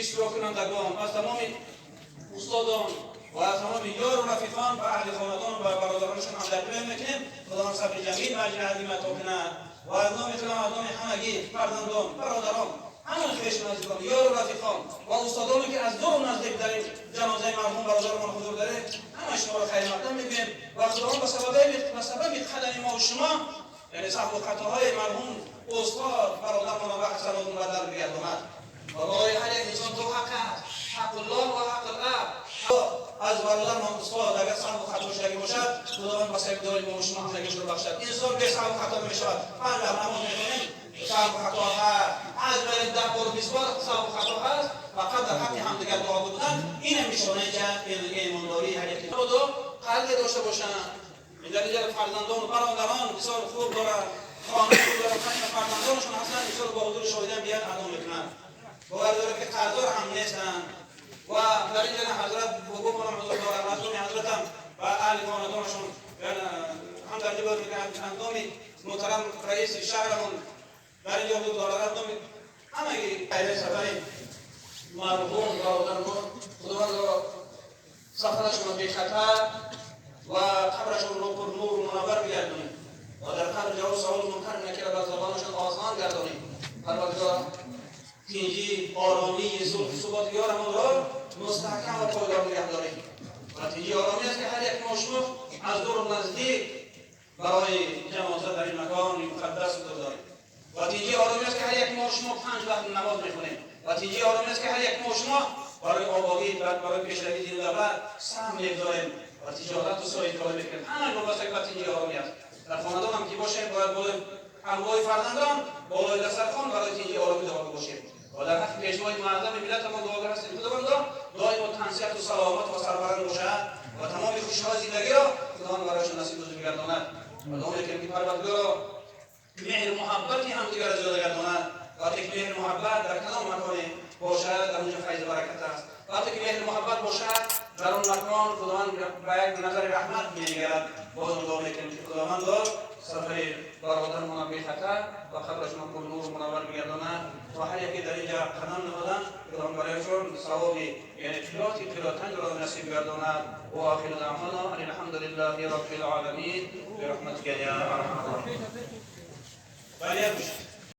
Иштироккунандагон, аз тамоми устодон ва аз тамоми ёру рафиқон ва аҳли хонадон ва бародаронашон ҳамдардӣ баён мекунем. Худованд сабри ҷамил ва аҷри азим ато кунад. Ва аз номи худам, аз номи ҳамагӣ фарзандон, бародарон, ҳама хешу наздикон, ёру рафиқон ва устодоне, ки аз дуру наздик дар ин ҷанозаи марҳум бародарамон ҳузур дорем, ҳама шуморо хайрмақдам мегӯем. Ва худованд ба сабаби қадами мо шумо, яъне саҳву хатоҳои марҳум устод бародарамон ба ҳасанот мубаддал бигардонад. Ва барои ҳар як инсон ду ҳақ аст: ҳаққуллоҳ ва ҳаққул абд. Аз бародарамон устод агар саҳву хато шудагӣ бошад, худованд ба сабаби дуои мо шумо ҳамагишро бахшад. Инсон бе саҳву хато мешавад. Панҷ вақт намоз мехонем, саҳву хато ҳаст. Ҳаҷ барем, 10 бор, 20 бор, саҳву хато ҳаст. Фақат дар ҳаққи ҳамдигар дуо будан, инам нишонаи имондории ҳар яке. Худо қалбе дошта бошанд. Ин дар инҷа фарзандону бародарон бисёр хуб доранд, хона хуб доранд, фарзандонашон ҳастанд, бисёр бо ҳузури шоҳидан биён адо мекунанд. Бовар дорад, ки қарздор ҳам нестанд. Ва дар инҷа ҳазрат бобомонам ҳузур дорад. Аз номи ҳазратам ва аҳли хонадонашон ҳамдардӣ бояд мекунанд. Аз номи муҳтарам раиси шаҳрамон дар инҷо ҳузур дорад, аз номи ҳамаи хайри сафари марҳум бародармон, худовандро сафарашонро бехатар ва қабрашонро пурнуру мунаввар бигардонем ва дар қабр ҷавоб савол мункар накира бар забонашон осон гардонем. Парвардигор, тинҷӣ, оромӣ, сулҳу субот ёрамонро мустаҳкам ва пойдор нигаҳ дорем. Ва тинҷӣ, оромӣ аст, ки ҳар як мо шумо аз дуру наздик барои ҷаноза дар ин макони муқаддас ҳузур дорем. Ва тинҷӣ, оромӣ аст, ки ҳар як мо шумо панҷ вақт намоз мехонем. Ва тинҷӣ, оромӣ аст, ки ҳар як мо шумо барои ободӣ, барои пешравии дину давлат саҳм мегузорем ва тиҷорату соҳибкорӣ мекунем. Ҳама вобаста ба тинҷӣ, оромӣ аст. Дар хонадонам ки бошем, бояд болои ҳамроҳи фарзандон болои дастархон барои тинҷӣ, оромӣ дуо бошем. Ва дар ҳаққи пешвои муаззами миллатамон дуогар ҳастем. Худовандо доимо тансиҳату саломат ва сарбаланд бошад ва тамоми хушиҳои зиндагиро худованд барояшон насиб рӯзӣ бигардонад. Ва дуо мекунем, ки Парвардигоро меҳру муҳаббати ҳамдигарро зиёда гардонад. Вақте ки меҳру муҳаббат дар кадом маконе бошад, дар онҷо файзу баракат аст. Вақте ки меҳру муҳаббат бошад, дар он макон худованд ба як назари раҳмат менигарад. Бозам дуо мекунем, ки худовандо сафари бародармона бехатар ва қабрашона пурнуру мунаввар бигардонад. Ва ҳар яке дар инҷа қадам намуданд, худованд барояшон савоби, яъне қироти қиротанро насиб гардонад. Ва охиру даъвана ан алҳамдулиллаҳи роббил оламин. Бирахматика я арҳамар роҳимин. Бале.